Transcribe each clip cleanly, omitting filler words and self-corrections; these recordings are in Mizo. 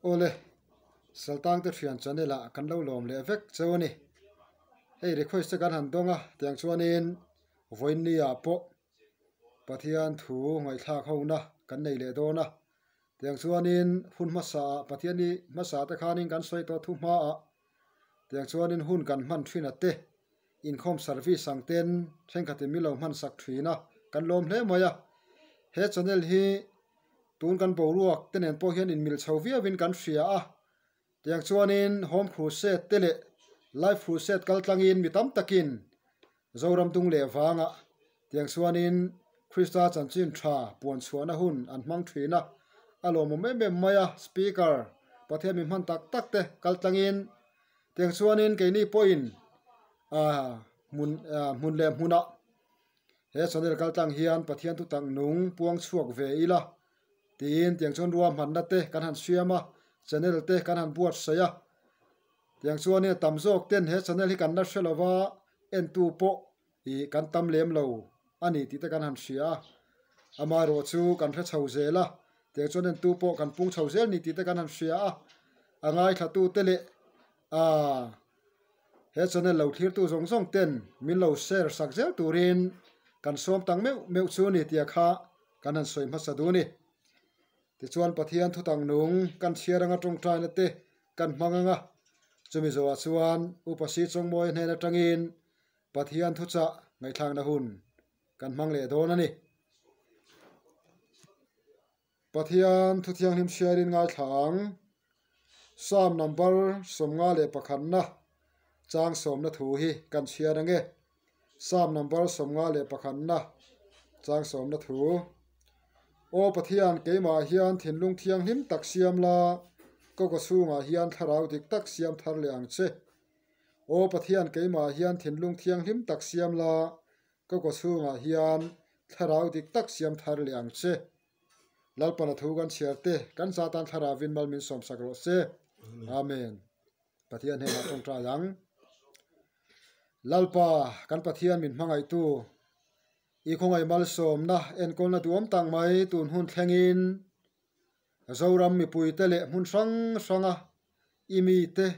Awle, Saltang te thian channel ah kan lo lawm leh vek cheu a ni. Hei request te kan han dawng a, tiang chuanin vawiinni ah pawh Pathian thu ngaihthlak ho na kan nei leh dawn a. Tiang chuanin hun hmasa ah Pathianni hmasa te khanin kan sawi tawh thu hma ah tiang chuanin hun kan hman thin a te inkhawm service ang ten thenkhatin min lo hman sak thin a, kan lawm hle mai a. He channel hi tun kan boruak te nen pawh hian inmil chho viauin kan hria a, tiang chuanin home crusade te leh life crusade kal tlangin mi tam takin Zoram dung leh vangah tiang chuanin Krista chanchin tha puan chhuahna hun an hmang thin a, a lawmawm em em mai a, speaker Pathian mi hman tak tak te kal tlangin tiang chuanin keini pawhin ah hmun ah hmun leh hmunah He channel kal tlang hian Pathian thutak nung puang chhuak ve ila tiin tiang chuan ruahmanna te kan han siam a, channel te kan han buatsaih a. Tiang chuan hei tam zawk ten he channel hi kan la hre lova entu pawh ih kan tam lem lo a ni tih te kan han hria a. Amaherawh chu kan hre chho zel a, tiang chuan entu pawh kan pung chho zel ni tih te kan han hria a. A ngaithla te leh aaa. He channel lo thlirtu zawng zawng ten min lo share sak zel turin kan sawm tak meuh meuh chu a ni tia kha kan han sawi hmasa duh a ni. Tichuan Pathian thutang nung kan chhiar anga tawngtaina te kan hmang anga chumi zawhah chuan Upa Si Chawngmawia hnen atangin Pathian thuchah ngaihthlakna hun kan hmang leh dawn a ni. Pathian thu thianghlim hriarin ngaithla ang. Psalm number 51na chang sawmna thu hi kan chhiar ange. Psalm number 51na chang sawmna thu. Aw Pathian keimah hian thinlung thianghlim tak siam la, ka kaw chhungah hian thlarau dik tak siam thar leh ang che. Aw Pathian keimah hian thinlung thianghlim tak siam la, Ka kaw chhungah hian thlarau dik tak siam thar leh ang che. Lalpana thu kan chhiar te, kan za tan thlarauvin mal min sawmsak rawh se. Amen. Pathian hnenah tawngtai ang. Lalpa, kan Pathian min hmangaihtu, i khawngaih malsawmna enkawlna duhawm tak mai tun hun thlengin Zoram mipuite leh hmun hrang hranga i mite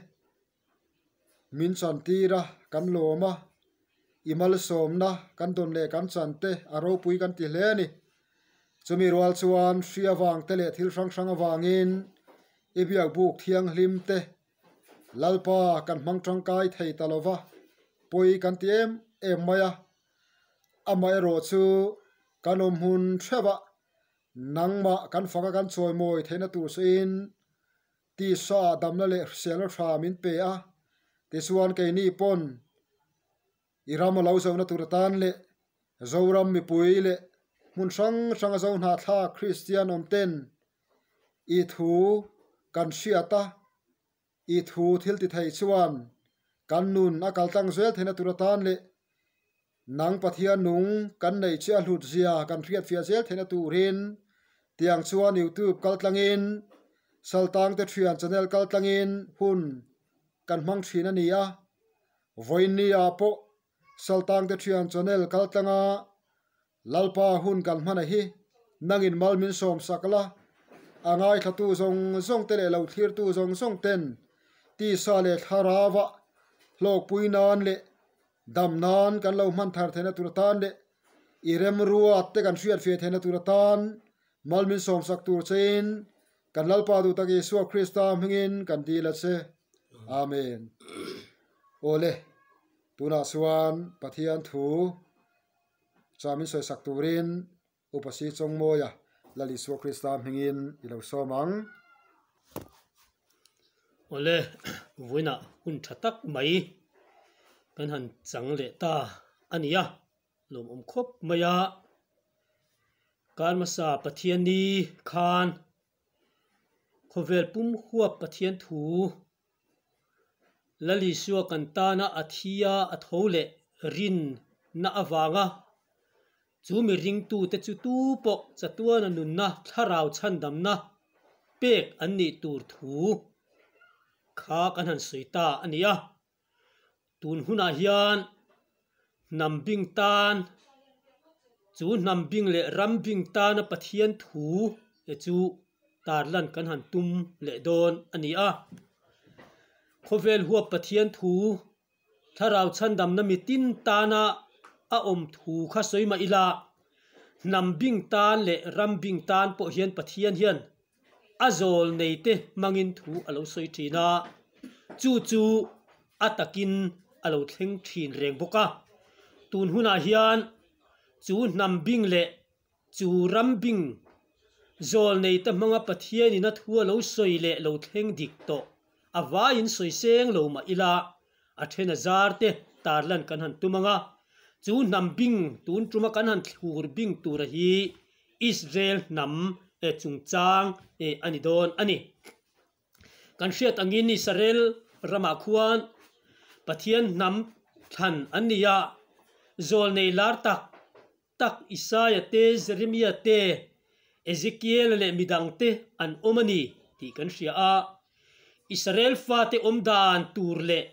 Min chantir a, kan lawm a, i malsawmna kan dawn leh kan chan te a ropui kan ti hle a ni. Chumi rual chuan hri avang te leh thil hrang hrang avangin i biakbuk thianghlim te Lalpa kan hmang tangkai thei ta lo va, pawi kan ti em em mai a. Amaherawh chu kan awm hmun hreuh a, nangmah kan faka kan chawimawi theihna tur sawiin Tisa ah damna leh hriselna tha min pe a, tichuan keini pawn i ram a lo zohna tur atan leh Zoram mipui leh hmun hrang hranga zo hnahthlak Kristian awm ten i thu kan hriat a, i thu thil ti thei chuan kan nun a kal tlang zel theihna tur atan leh Nang Pathian nung kan neih che a hlut zia kan hriatfiah zel theihna turin tiang chuan YouTube kal tlangin Saltang te thian channel kal tlangin hun kan hmang thin a ni a. Vawiinni ah pawh Saltang te thian channel kal tlanga Lalpa hun kan hman a hi nangin mal min sawm sak la, a ngaithlatu zawng zawng te leh lo thlirtu zawng zawng ten tisa leh thlarauah hlawkpui nan leh Dam nan kan lo hman thar theihna tur atan leh i remruat te kan hriat fiah theihna tur atan mal min sawmsak tur chein kan Lalpa duh tak Isua Krista hmingin kan dil a che. Amen. Awle, tunah chuan Pathian thu cha min sawisak turin Upa Si Chawngmawia Lal Isua Krista hmingin i lo sawm ang. Awle, vawiinah hun tha tak mai kan han chang leh ta a ni a, lawmawm khawp mai a. Kar hmasa Pathianni khan khawvel pum huap Pathian thu Lal Isua kan tana a thi a, a tho leh rinna avanga chu mi ringtute chu tu pawh chatuana nunna thlarau chhandamna pek an nih tur thu kha kan han sawi ta a ni a. Tun hunah hian hnam bing tan chu hnam bing leh ram bing tana Pathian thu te chu. tarlan kan han tum leh dawn a ni a. Khawvel huap Pathian thu thlarau chhandamna mitin tana a awm thu kha sawi mah ila, hnam bing tan leh ram bing tan pawh hian Pathian hian a zawl nei te hmangin thu a lo sawi thin a, chu chu a takin a lo thleng thin reng bawk a. Tun hunah hian chu hnam bing leh chu ram bing zawl nei te hmanga Pathianin a thu a lo sawi leh lo thleng dik tawh a vaiin sawi seng lo mah ila a then a zar te tarlan kan han tum ang a, chu hnam bing tun tuma kan han thlur bing tura hi Israel hnam chungchang a ni dawn a ni. Kan hriat angin Israel ramah khuan Pathian hnam thlan an ni a, zawlnei lar tak tak Isaia te, Jeremia te, Ezekiela leh midang te an awm a ni tih kan hria a. Israel fate awm dan tur leh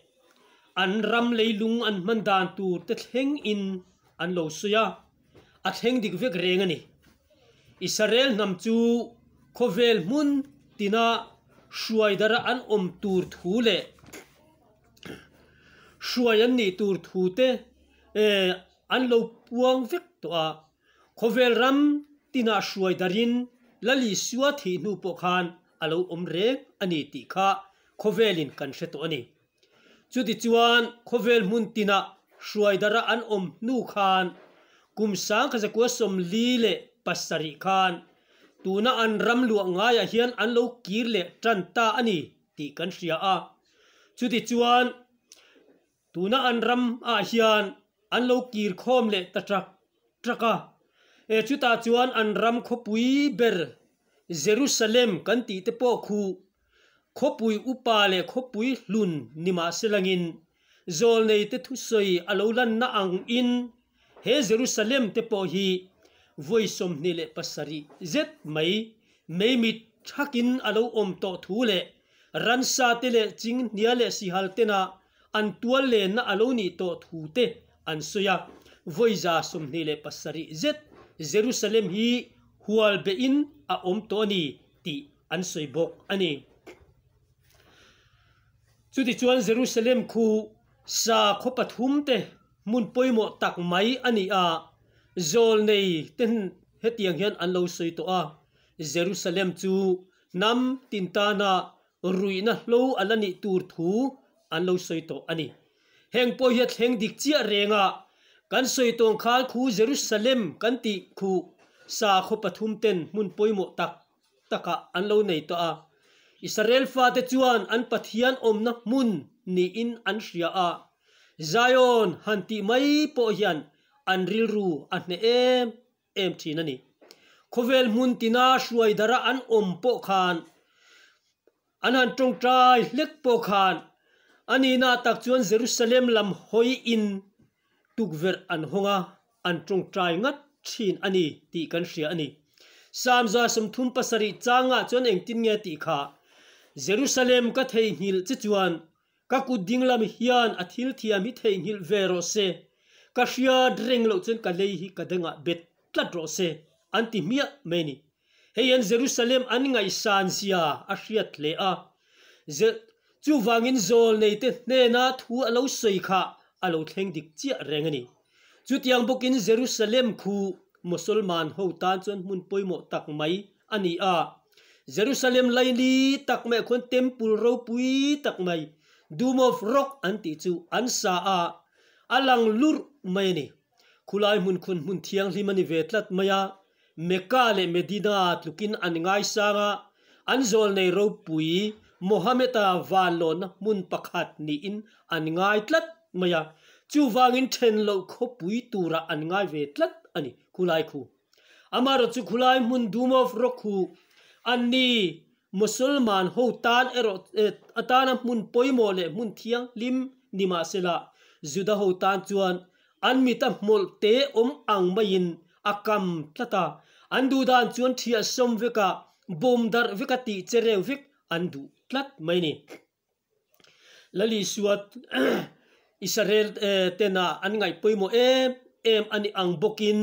an ram leilung an hman dan tur te thleng in an lo sawi a, a thleng dik vek reng a ni. Israel hnam chu khawvel hmun tina hruai dara an awm tur thu leh hruai an nih tur thu te an lo puang vek tawh a. Khawvel ram tinah hruai darin Lal Isua thih hnu pawh khan a lo awm reng a ni tih kha khawvelin kan hre tawh a ni. Chutichuan khawvel hmun tinah hruai dara an awm hnu khan kum sangkha zakua 47 khan tuna an ram luah ngaiah hian an lo kir leh tan ta a ni tih kan hria a. Chutichuan tuna an ram ah hian an lo kir khawm leh ta trak trak a. E chutah chuan an ram khawpui ber Jerusalem kan tih te pawh khu khawpui upa leh khawpui hlun ni mah se langin zawlnei te thusawi a lo lanna ang in he Jerusalem te pawh hi vawi 27 zet mai meimit thakin a lo awm tawh thu leh ransa te leh ching hnia leh sihal tena an tual lenna a lo nih tawh thu te an sawi a. Vawi 27 zet Jerusalem hi hual bein a awm tawh a ni tih an sawi bawk a ni. Chutichuan Jerusalem khu sa khaw pathum te hmun pawimawh tak mai a ni a, zawlnei te hetiang hian an lo sawi tawh a, Jerusalem chu hnam tin tana ruihna hlo a la nih tur thu an lo sawi tawh a ni. Heng pawh hi a thleng dik chiah reng a, kan sawi tawng khan khu Jerusalem kan tih khu sa khaw pathum ten hmun pawimawh tak takah an lo nei tawh a. Israel fate chuan an Pathian awmna hmun niin an hria a, Zion han tih mai pawh hian an rilru a hneh em em thin a ni. Khawvel hmun tina hruai dara an awm pawh khan an han tawngtai hlek pawh khan a nihna tak chuan Jerusalem lam hawi in tukverh an hawng a, an tawngtai ngat thin a ni tih kan hria a ni. Psalm 137 changah chuan engtin nge tih kha Jerusalem ka theihnghilh che chuan ka kut dinglam hian a thil thiam hi theihnghilh ve rawh se, ka hriat reng loh chuan ka lei hi ka dengah bet tlat rawh se an ti hmiah mai a ni. Hei hian Jerusalem an ngaihsan zia a hriat hle a, chuvangin zawl nei te hnena thu a lo sawi kha a lo thleng dik chiah reng a ni. Chutiang bawkin Jerusalem khu Mosolman ho tan chuan hmun pawimawh tak mai a ni a. Jerusalem laili tak maiah khuan temple ropui tak mai Dome of Rock an tih chu an sa a, a lang lurh mai a ni. Khulai hmun khun hmun thianghlim a ni ve tlat mai a, Mecca leh Medina tlukin an ngaisang a, an zawlnei ropui Mohammed-a vanlawnna hmun pakhat niin an ngai tlat mai a, chuvangin then loh khawpui turah an ngai ve tlat a ni khulai khu. Amaherawhchu chu khulai hmun Dome of Rock khu anni Mosolman ho tan erawh atana hmun pawimawh leh hmun thianghlim ni mahsela Juda ho tan chuan an mita hmawlh te awm ang maiin a kam tlat a, an duh dan chuan thiah sawm veka bawm darh veka tih che reu vek an duh tlat mai a ni. Lal Isua Israel tena an ngaih pawimawh em em a ni ang bawkin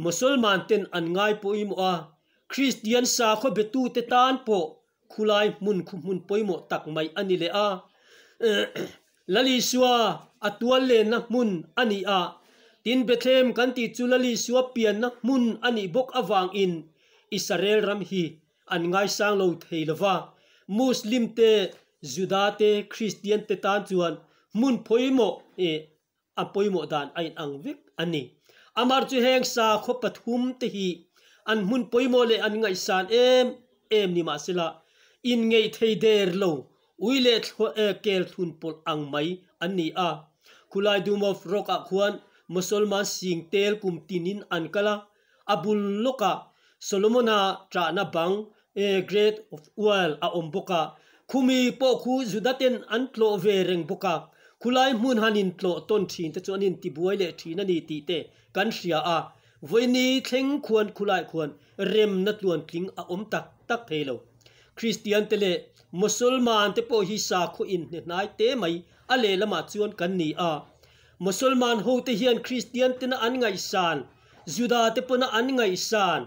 Mosolman ten an ngai pawimawh a. Kristian sakhaw betute tan pawh khulai hmun khu hmun pawimawh tak mai a ni leh a. Lal Isua a tual lenna hmun a ni a, tin Bethlehem kan tih chu Lal Isua pianna hmun a nih bawk avangin Israel ram hi an ngaisang lo thei lo va. Muslim te, Juda te, Kristian te tan chuan hmun pawimawh a pawimawh dan a inang vek a ni. Amar chu heng sakhaw pathum te hi an hmun pawimawh leh an ngaihsan em em ni mahsela inngeih thei der lo ui leh kel thlun pawlh ang mai an ni a. Khulai Doom of Rock ah khuan Mosolman sing tel kum tinin an kal a, a bul lawkah Solomona ṭahna bang Great of Wall a awm bawk a, khumi pawh khu Juda ten an tlawh ve reng bawk a, khulai hmun han intlawh tawn ṭhin te chu an intibuai leh ṭhin a ni tih te kan hria a, vawiini thleng khuan khulai khuan remna tluantling a awm tak tak thei lo. Kristian te leh Mosolman te pawh hi sakhaw inhne hnai te mai a lehlamah chuan kan ni a, Mosolman hote hian Kristian tena an ngaihsan, Juda te pawna an ngaihsan,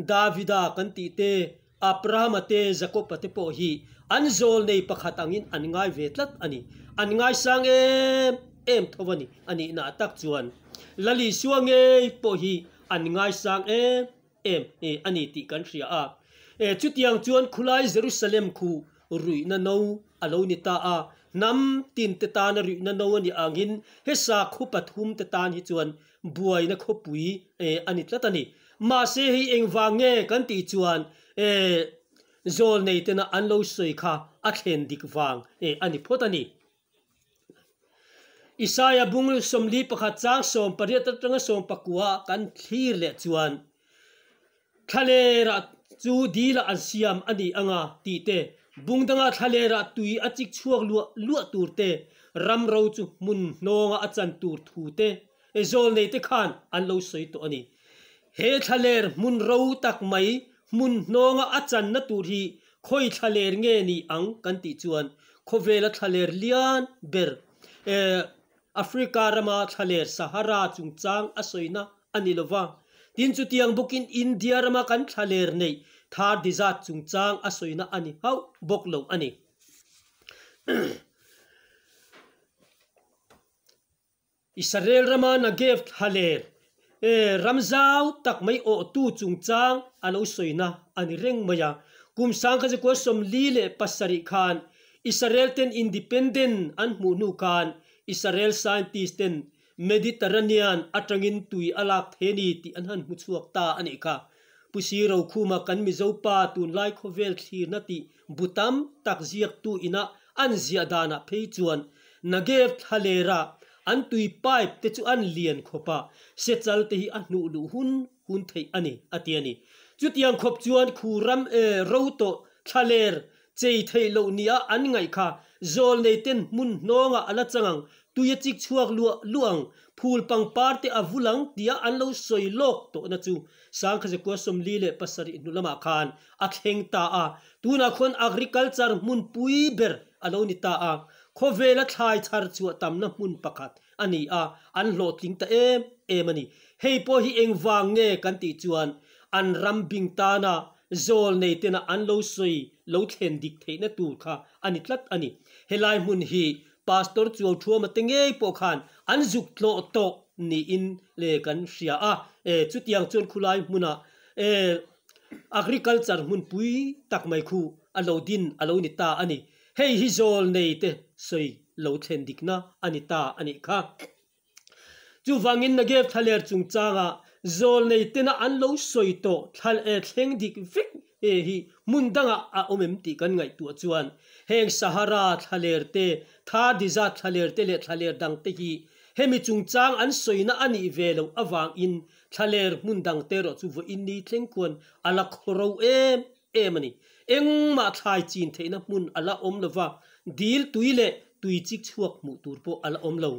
Davida kan tih te, Abrahama te, Jakoba te pawh hi an zawl nei pakhat angin an ngai ve tlat a ni. An ngaisang em em tho a ni. A nihna tak chuan Lal Isua ngei pawh hi an ngaisang em em a ni tih kan hria a. Chutiang chuan khulai Jerusalem khu ruihna no a lo ni ta a, hnam tin te tana ruihna no a nih angin he sakhaw pathum te tan hi chuan buaina khawpui a ni tlat a ni. Mahse hei engvang nge kan tih chuan zawl nei tena an lo sawi kha a thlen dik vang a ni phawt a ni. Isaia bung 41 chang 18 atanga 19 kan thlir leh chuan Thlalerah chu dila an siam a ni anga tih te, bung danga thlalerah tui a chik chhuak luah luah tur te, ram ro chu hmun hnawnga a chan tur thu te zawl nei te khan an lo sawi tawh a ni. He thlaler hmun ro tak mai hmun hnawnga a channa tur hi khawi thlaler nge ni ang kan tih chuan khawvela thlaler lian ber Africa rama thlaler Sahara chungchang a sawina a ni lova. Tin chutiang bawkin India rama kan thlaler neih Thar Desert chungchang a sawina a ni hauh bawk lo a ni. Israel rama Negev thlaler ram zau tak mai awhtu chungchang a lo sawina a ni reng mai a. Kum 1947 khan Israel ten independent an hmuh hnu khan Israel scientist ten Mediterranean atangin tui a lak thei a ni tih an han hmu chhuak ta a nih kha. Pu Si Rokhuma kan Mizo pa tunlai khawvel thlirna tih bu tam tak ziaktu ina an ziah danah phei chuan Nagev thlalera an tui pipe te chu an lian khawp a, sechal te hi a hnuh luh hun hun theih a ni a ti a ni. Chutiang khawp chuan khu ram ro tawh thlaler Chei theih loh nia an ngaih kha zawl nei ten hmun hnawngah a la chang ang, tui a chik chhuak luah luah ang, phul pangpar te a vul ang tia an lo sawi lawk tawhna chu Sangkhazekua 47 hnu lamah khan a thleng ta a, tunah khuan agriculture hmun pui ber a lo ni ta a, khawvela thlai chhar chhuah tamna hmun pakhat a ni a, an hlawhtling ta em em a ni. Hei pawh hi engvang nge kan tih chuan an ram bing tana Zawl nei tena an lo sawi lo thlen dik theihna tur kha a ni tlat a ni. Helai hmun hi Pastor Chuauthuama te ngei pawh khan an zuk tlawh tawh niin le kan hria a. E, chutiang chuan khulai hmunah e, agriculture hmunpui tak mai khu a lo din a lo ni ta a ni. Hei hi zawl nei te sawi lo thlen dikna a ni ta a nih kha. Chuvangin Nagev thlaler chungchanga zawl nei tena an lo sawi tawh thleng dik vek hi hmun dangah a awm em tih kan ngaihtuah chuan heng Sahara thlaler te, Thar Desert thlaler te leh thlaler dang te hi hemi chungchang an sawina a nih ve loh avangin thlaler hmun dang te erawh chu vawiin ni thleng khuan a la khawro em em a ni. Engmah thlai chin theihna hmun a la awm lova, dil tui leh tui chik chhuak hmuh tur pawh a la awm lo.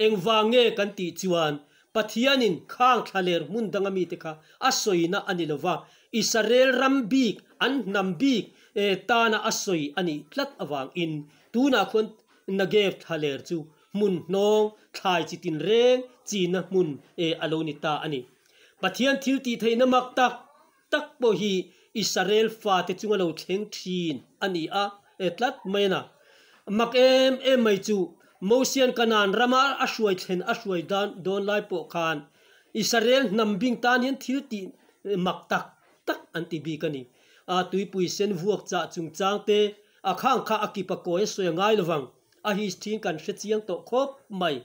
Engvang nge kan tih chuan Pathianin khang thlaler hmun danga mite kha a sawina a ni lova, Israel ram bik, an hnam bik tana a sawi a nih tlat avangin tunah khuan Nagev thlaler chu hmun hnawng, thlai chi tinreng china hmun a lo ni ta a ni. Pathian thil tih theihna mak tak tak pawh hi Israel fate chunga lo thleng thin a ni a, e tlat mai a na. Mak em em mai chu Mosian Kanaan rama a hruai thlen a hruai dan dawn lai pawh khan Israel hnam bing tan hian thil tih mak tak tak an ti bik a ni. A tuipui sen vuak chah chungchang te a khang kha a kip a kawi a sawi a ngai lovang. A his thin kan hre chiang tawh khawp mai.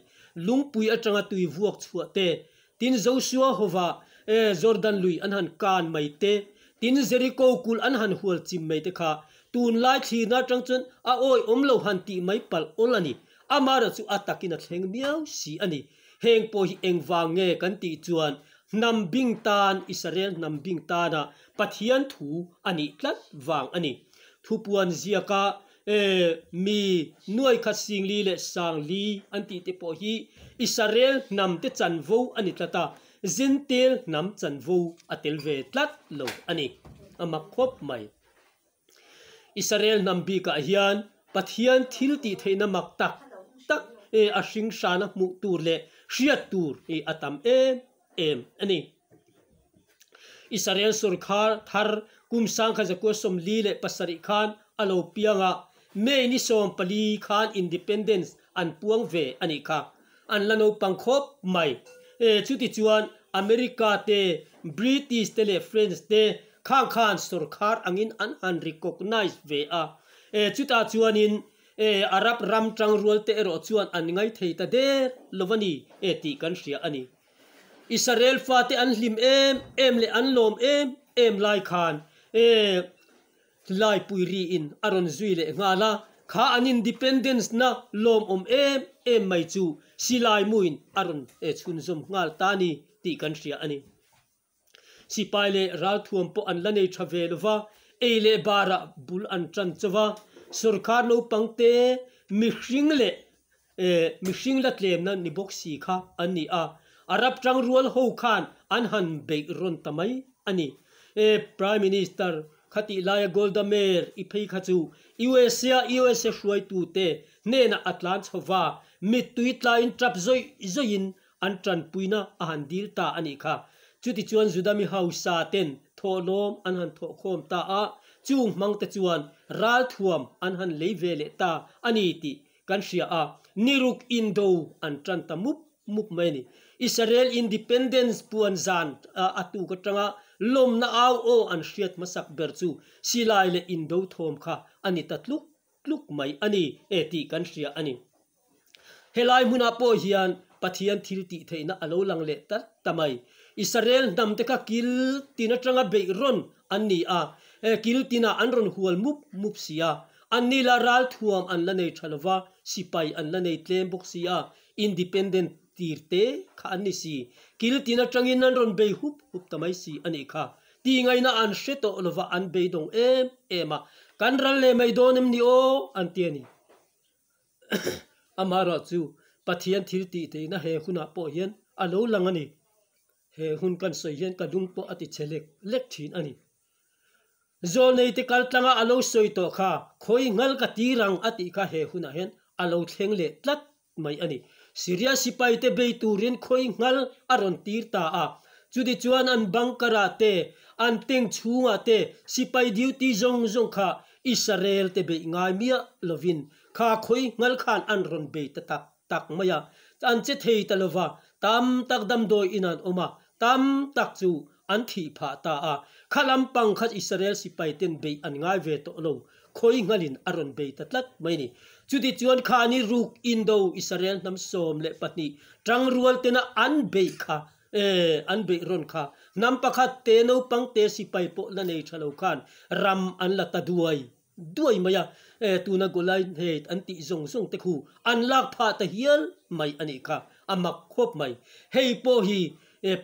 Lungpui atanga tui vuak chhuah te, tin Joshua hova Jordan lui an han kan mai te, tin Jericho kulh an han hual chim mai te kha tunlai thlirna atang chuan a awihawm lo han tih mai palh awl a ni. Amaherawh chu a takin a thleng miau si a ni. Heng pawh hi engvang nge kan tih chuan hnam bing tan, Israel hnam bing tana Pathian thu a nih tlat vang a ni. Thupuan ziaka mi nuai khat singli leh sangli an tih te pawh hi Israel hnam te chanvo a ni tlat a, Jentail hnam chanvo a tel ve tlat lo a ni. A mak khawp mai. Israel hnam bikah hian Pathian thil tih theihna mak tak tak a hring hrana hmuh tur leh hriat tur a tam em em a ni. Israel sorkar thar kum sangkhat zakua 47 khan a lo piang a, May ni 14 khan Independence an puang ve a nih kha. An la naupang khawp mai. Chuti chuan America te, British te leh French te khang khan sorkar angin an han recognize ve a. Chutah chuanin Arab ram tangrual te erawh chuan an ngaithei ta der lo a ni tih kan hria a ni. Israel fate an hlim em em leh an lawm em em lai khan Laipui riin a rawn zui leh nghal a, kha an independence na lawmawm em em mai chu silai muin a rawn chhunzawm nghal ta ni tih kan hria a ni. Sipai leh ralthuam pawh an la nei tha ve lova, ei leh barah bul an tan chauh a, sorkar naupang te mihring leh mihring la tlemna ni bawk si kha an ni a, Arab tangrual ho khan an han beih rawn ta mai a ni. Prime Minister khatih laia Golda Meir i phei kha chu USA USA hruaitute hnenah a tlan chho va, mittui tlaiin tap zawih zawihin an tanpuina a han dil ta a nih kha. Chutichuan Juda mi hausa ten thawhlawm an han thawhkhawm ta a, chung hmangte chuan ralthuam an han lei ve leh ta a ni tih Kan hria a, niruk indo an tan ta mup mup mai a ni. Israel Independence puan zan a tuk atanga lawmna au aw an hriat hmasak ber chu silai leh indo thawm kha a ni ta tluk tluk mai a ni e tih kan hria a ni. Helai hmunah pawh hian Pathian thil tih theihna a lo lang leh ta ta mai. Israel hnamte kha kil tin atanga beih rawn an ni a, kil tinah an rawn hual mup mup si a. An ni la ralthuam an la nei tha lova, sipai an la nei tlem bawk si a, independent tir te kha an ni si. Kil tin atangin an rawn bei hup hup ta mai si a nih kha. Ti ngaihna an hre tawh lova an beidawng em em a, kan ral leh mai dawn em ni aw an ti a ni. Amaherawh chu Pathian thil tih theihna he hunah pawh hian a lo lang a ni. He hun kan sawi hian ka lung pawh a ti chhe lek lek thin a ni. Zawlneite kal tlanga a lo sawi tawh kha khawi nghal ka tir ang a tih kha he hunah hian a lo thleng leh tlat mai a ni. Syria sipaite bei turin khawi nghal a rawn tir ta a, chutichuan an bunker ah te, an tank chhungah te sipai duty zawng zawng kha Israel te beih ngai miah lovin kha khawi nghal khan an rawn bei ta tak tak mai a, an che thei ta lova, tam tak damdawi in an awm a, tam tak chu an thih phah ta a, kha lampang kha Israel sipai ten beih an ngai ve tawh lo, khawi nghalin a rawn bei ta tlat mai a ni. Chutichuan kha ni ruk indo Israel hnam 12 tangrual tena an beih kha, an beih rawn kha, hnam pakhat te naupang te sipai pawh la nei tha lo khan ram an la ta duai duai mai a, tuna Goliath hate an tih zawng zawng te khu an lak phah ta hial mai a nih kha, a mak khawp mai. Hei pawh hi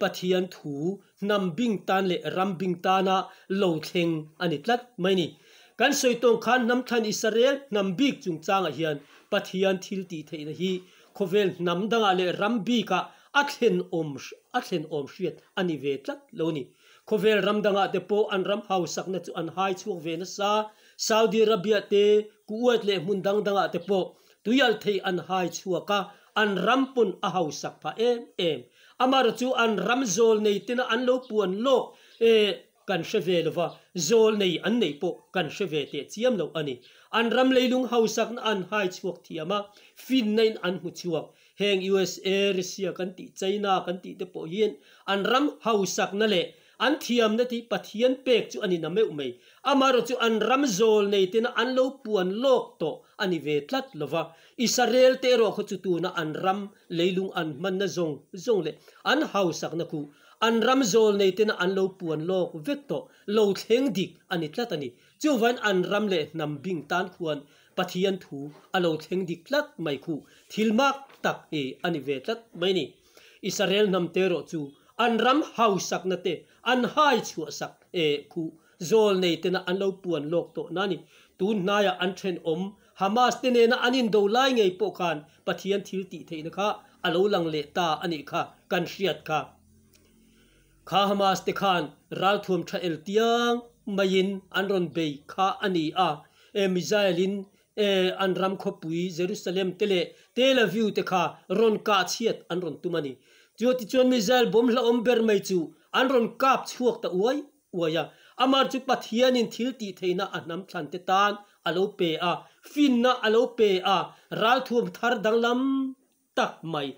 Pathian thu hnam bing tan leh ram bing tana lo thleng a ni tlat mai ni. Kan sawi tawng khan hnam thlan Israel hnam bik chungchangah hian Pathian thil tih theihna hi khawvel hnam dangah leh ram bikah a thlen awm a thlen awm hriat a ni ve tlat lo ni. Khawvel ram dangah te pawh an ram hausakna chu an hai chhuak ve nasa. Saudi Arabia te, Kuwait leh hmun dang dangah te pawh tuialh thei an hai chhuak a, an ram pawn a hausak phah em em. Amaherawhchu an ram zawl nei tena an lo puan lawk e. kan hre ve lo va, zawlnei an neih pawh kan hre ve teh chiam lo a ni. An ram leilung hausakna an hai chhuak thiam a, finna in an hmu chhuak. Heng USA, Russia kan tih, China kan tih te pawh hian an ram hausakna leh an thiamna tih Pathian pek chu a ni na meuh mai. Amaherawh chu an ram zawlnei tena an lo puan lawk tawh a ni ve tlat lo va. Israel te erawh khaw chu tuna an ram leilung an hmanna zawng zawng leh an hausakna khu an ram zawlnei tena an lo puan lawk vek tawh lo thleng dik a ni tlat a ni. Chuvain an ram leh hnam bing tan khuan Pathian thu a lo thleng dik tlat mai khu thil mak tak hi a ni ve tlat mai ni. Israel hnam te erawh chu an ram hausakna te an hai chhuahsak e khu zawlnei tena an lo puan lawk tawh na ni. Tun hnaiah an thenawm Hamas te nena an indo lai ngei pawh khan Pathian thil tih theihna kha a lo lang leh ta a nih kha kan hriat kha. Kha Hamas te khan ralthuam tha el tiang maiin an rawn bei kha a ni a, e missile in e an ram khawpui Jerusalem te leh Tel Aviv te kha rawn kah chhiat an rawn tum a ni. Chuatichuan missile bawm hlauhawm ber mai chu an rawn kap chhuak ta uai uai a. Amah chu Pathianin thil tih theihna a hnam thlan te tan a lo pe a, finna a lo pe a, ralthuam thar danglam tak mai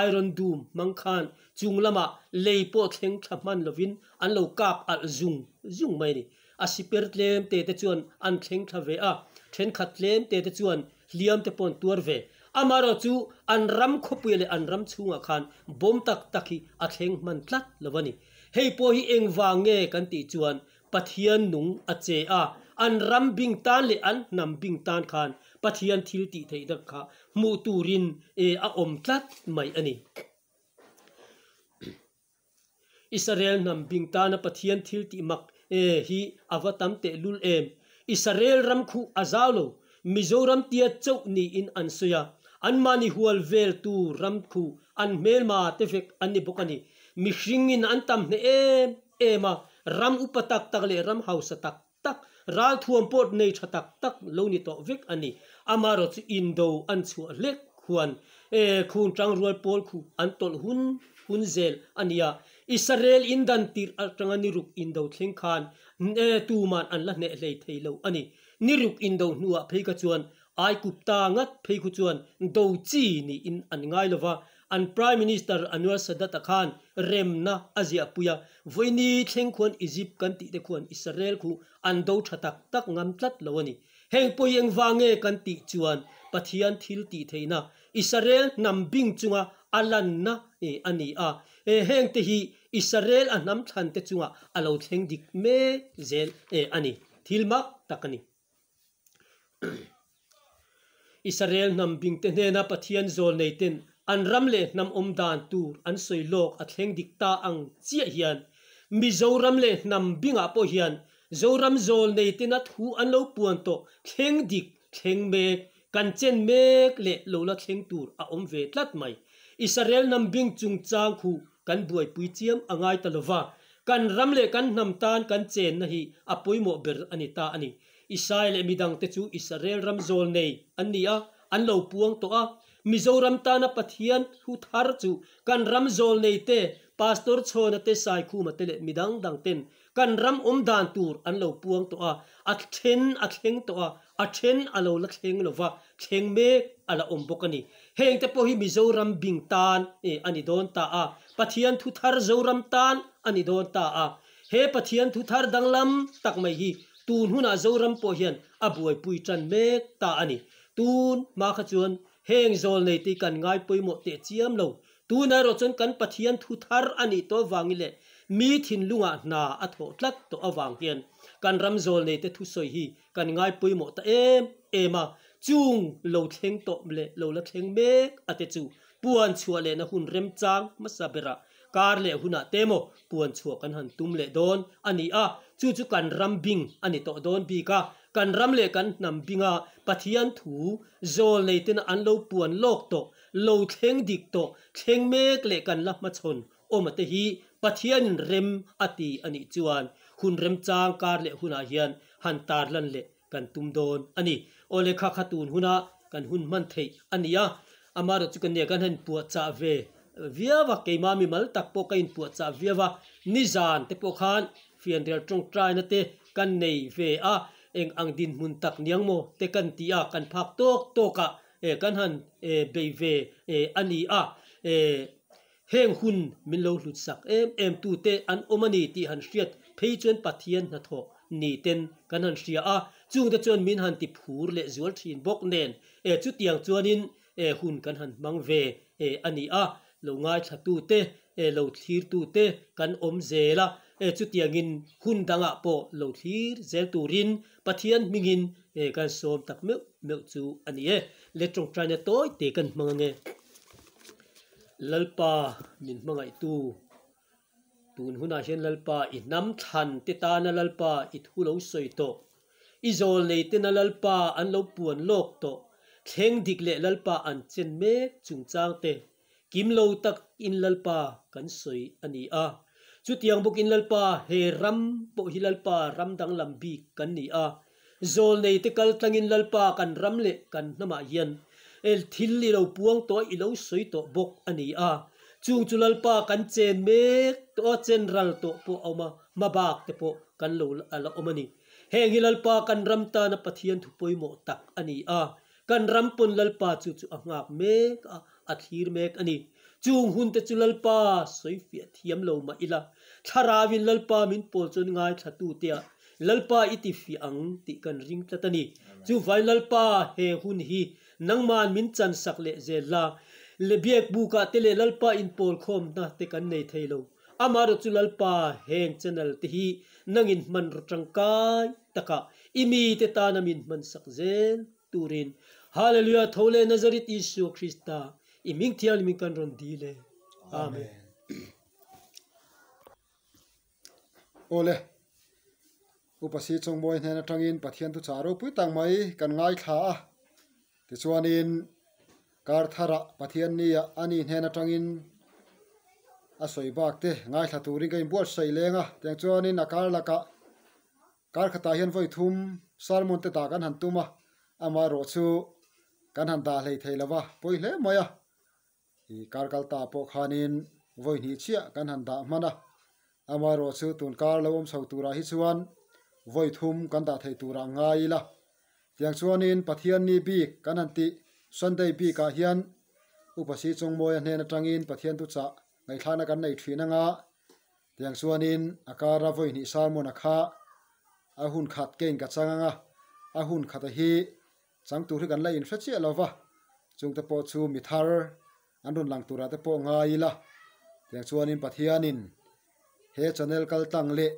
Iron Dome hmang khan chung lamah lei pawh thleng thla hman lovin an lo kap alh zung zung mai a ni. A siper tlem te te chuan an thleng thla ve a, thenkhat tlem te te chuan hliam te pawh an tuar ve. Amaherawh chu an ram khawpuia leh an ram chhungah khan bawm tak tak hi a thleng hman tlat lo a ni. Hei pawh hi engvang nge kan tih chuan Pathian nung a che a, an ram bing tan leh an hnam bing tan khan Pathian thil tih theih dak kha hmuh turin a awm tlat mai a ni. Israel hnam bing tana Pathian thil tih mak hi a va tam teh lul em? Israel ram khuh a zau lo, Mizoram tia chauh niin an sawi a, anmahni hual veltu ram khuh an hmelma te vek an ni bawk a ni. Mihringin an tam hneh em em a, ram upa tak tak leh ram hausa tak tak, ralthuam pawh nei tha tak tak lo ni tawh vek a ni. Amaherawh chu indo an chhuah hlek khuan e khung tangrual pawl khu an tawlh hun hun zel a nia. Israel in dan tirh atanga niruk indo thleng khan e tuman an la hneh hlei thei lo a ni. Niruk indo hnuah phei kha chuan Aikupta ngat phei khu chuan do chi niin an ngai lo va, an Prime Minister Anwar Sadat-a khan remna a ziahpui a, vawiini thleng khuan Egypt kan tih te khuan Israel khu an do tha tak tak ngam tlat lo a ni. Heng pawi engvang nge kan tih chuan Pathian thil tih theihna Israel hnam bing chunga a lanna a ni a, heng te hi Israel a hnam thlan te chungah a lo thleng dik mek zel a ni. Thil mak tak a ni. Israel hnam bingte hnena Pathian zawl neiten an ram leh hnam awm dan tur an sawi lawk a thleng dik ta ang chiah hian Mizoram leh hnam bingah pawh hian Zoram zawl neitena thu an lo puan tawh thleng dik thleng mek kan chen mek leh lo la thleng tur a awm ve tlat mai. Israel hnam bing chungchang khu kan buaipui chiam a ngai ta lova, kan ram leh kan hnam tan kan chenna hi a pawimawh ber a ni ta a ni. Isai leh midangte chu Israel ram zawl nei an ni a, an lo puang tawh a. Mizoram tana Pathian thu thar chu kan ram zawl nei te, Pastor Chhawna te, Saikhuma te leh midang dang ten kan ram awm dan tur an lo puang tawh a, a then a thleng tawh a, a then a lo la thleng lo va, thleng mek a la awm bawk a ni. Heng te pawh hi Mizoram bing tan a ni dawn ta a, Pathian thu thar Zoram tan a ni dawn ta a. He Pathian thu thar danglam tak mai hi tun hunah Zoram pawh hian a buaipui tan mek ta a ni. Tun hma kha chuan heng zawl nei te kan ngai pawimawh teh chiam lo. Tunah erawh chuan kan Pathian thu thar a nih tawh avangin leh mi thinlungah hna a thawh tlat tawh avang hian kan ram zawl nei te thusawi hi kan ngai pawimawh ta em em a. Chung lo thleng tawh leh lo la thleng mek a te chu puan chhuah lehna hun remchang hmasa berah Kar leh hunah te maw puan chhuah kan han tum leh dawn a ni a, chu chu kan ram bing a ni tawh dawn bik a, kan ram leh kan hnam binga Pathian thu zawl nei tena an lo puan lawk tawh, lo thleng dik tawh, thleng mek leh kan la hmachhawn awm a te hi Pathianin rem a ti a nih chuan hun remchang kar leh hunah hian han tarlan leh kan tum dawn a ni. Aw lehkha kha tun huna kan hun hman theih a ni a, amaherawhchu kan nia kan han puahchah ve. viau a, keimah mimal tak pawh ka inpuahchah viau a, nizan te pawh khan fianrial tawngtaina te kan nei ve a, eng ang dinhmun tak niang maw te kan ti a, kan phak tawk tawk ah kan han bei ve a ni a. Heng hun min lo hlut sak em em tute an awm a ni tih han hriat phei chuan Pathian hnathawh ni ten kan han hria a, chungte chuan min han ti phur leh zual thin bawk nen e chutiang chuanin e hun kan han hmang ve e a ni a, lo ngaithlatute e lo thlirtute kan awm zel a, e chutiangin hun dangah pawh lo thlir zel turin Pathian hmingin e kan sawm tak meuh meuh chu a ni e. Le tawngtaina tawi te kan hmang ange. Lalpa min hmangaihtu, tun hunah hian Lalpa i hnam thlan te tana Lalpa i thu lo sawi tawh, i zawl nei tena Lalpa an lo puan lawk tawh, thleng dik leh Lalpa an chen mek chungchang te kim lo tak in Lalpa kan sawi a ni a. Chutiang bawk in Lalpa he ram pawh hi Lalpa ram danglam bik kan ni a. Zawlnei te kal tlangin Lalpa kan ram leh kan hnamah hian el thil i lo puang tawh a, i lo sawi tawh bawk a ni a. Chung chu Lalpa kan chen mek tawh a, chen ral tawh pawh a awm a, hmabak te pawh kan lo la awm a ni. Heng hi Lalpa kan ram tana Pathian thu pawimawh tak a ni a. Kan ram pawn Lalpa chu chu a nghak mek a, a thlir mek a ni. Chung hun te chu Lalpa sawi fiah thiam lo mah ila, Thlarauin Lalpa min pawl chuan ngaithla tu tea Lalpa i ti fiah ang tih kan ring tlat a ni. Chuvai Lalpa he hun hi nangman min chan sak leh zel la, le biak bukah te leh Lalpa inpawl khawmna te kan nei thei lo. Amaherawh chu Lalpa heng channel te hi nangin hmanraw tangkai takah i mite tana min hmansak zel turin Hallelujah tho leh Nazareth Isua Krista i hming thianghlimin kan rawn dil e. Amen. Awle, Upa Si Chawngmawi hnen atangin Pathian thuchah ropui tak mai kan ngaithla a. Tichuanin kar tharah Pathian nia ani hnen atangin a sawi bak te ngaithla turin ka inbuatsaih leng a. Tiang chuanin a kar lakah Kar khatah hian vawi thum sermon te dah kan han tum a, amaherawh chu kan han dah hlei thei lo va, pawi hle mai a. Ih kar kal ta pawh khanin vawi hnih chiah kan han dah hman a, amaherawh chu tun kar lo awm chho turah hi chuan vawi thum kan dah thei turah ngai ila. Tiang chuanin Pathian ni bik kan han tih Sunday bikah hian Upa Si Chawngmawia hnen atangin Pathian thuchah ngaihthlakna kan nei thin anga, Tiang chuanin a kara vawi hnih sermon a kha a hun khat kein ka chang anga, a hun khata hi chang tur hi kan la inhre chiah lo va, chungte pawh chu mi thar an rawn lang turah te pawh ngai ila. Tiang chuanin Pathianin he channel kal tlang leh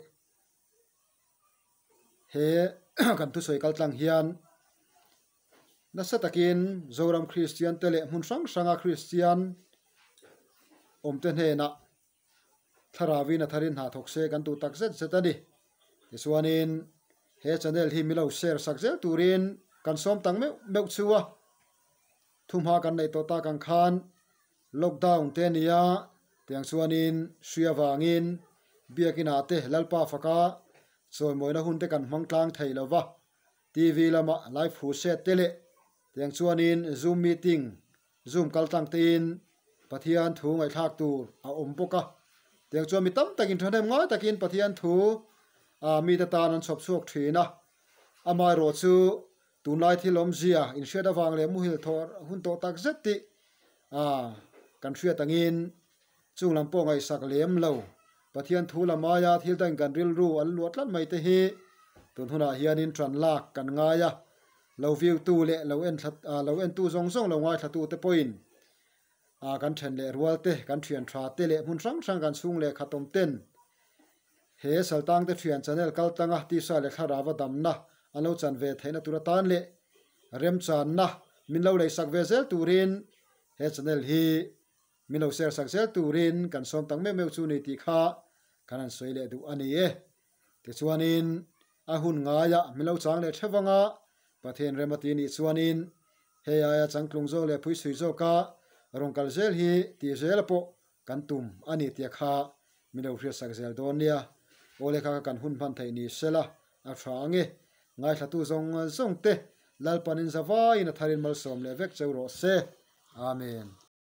he kan thusawi kal tlang hian nasa takin Zoram Kristian te leh hmun hrang hranga Kristian awmte hnenah Thlarauin a tharin hna thawk se kan duh tak zet zet a ni. Tichuanin he channel hi milo share sak zel turin kan sawm tak meuh meuh chu a. Thuhma kan neih tawh tak ang khan lockdown te a ni a, tiang chuanin hri avangin biakinah te Lalpa faka chawimawina hun te kan hmang tlang thei lo va. TV lama live hu set te leh tiang chuanin zoom meeting Zoom kal tlang tein Pathian thu ngaihthlak tur a awm bawk a. Tiang chuan mi tam takin thahnem ngai takin Pathian thu ah mite tan an chhawp chhuak thin a. Amaherawh chu tunlai thil awmzia inhriat avang leh muhil thawh hun tawh tak zet tih ah kan hriat angin chung lam pawh ngaihsak lem lo. Pathian thu lam aia thil dangin kan rilru an luah tlat mai te hi tun hunah hianin tan lak kan ngai a. Lo view tu leh lo en thla lo en tu zawng zawng lo ngaithla tu te pawhin ah kan then leh rual te kan thian tha te leh hmun hrang hrang kan chhung leh khat awm ten he Saltang te thian channel kal tanga tisa leh thlarau a damna an lo chan ve theihna tur atan leh remchanna min lo leisak ve zel turin he channel hi min lo share sak zel turin kan sawm tak meuh meuh chu ni tih kha kan han sawi leh duh a ni e. Tichuanin a hun ngaiah min lo chang leh theuh anga Pathian rem a ti nih chuanin hei aia changtlung zawk leh phuisui zawka rawn kal zel hi tih zela pawh kan tum a ni tia kha min lo hriatsak zel dawn nia. Aw lehkha kha kan hun hman theih ni sela a tha ange. Ngaithlatu zawng zawng te Lalpanin zavaiin a tharin malsawm leh vek cheu rawh se. Amen.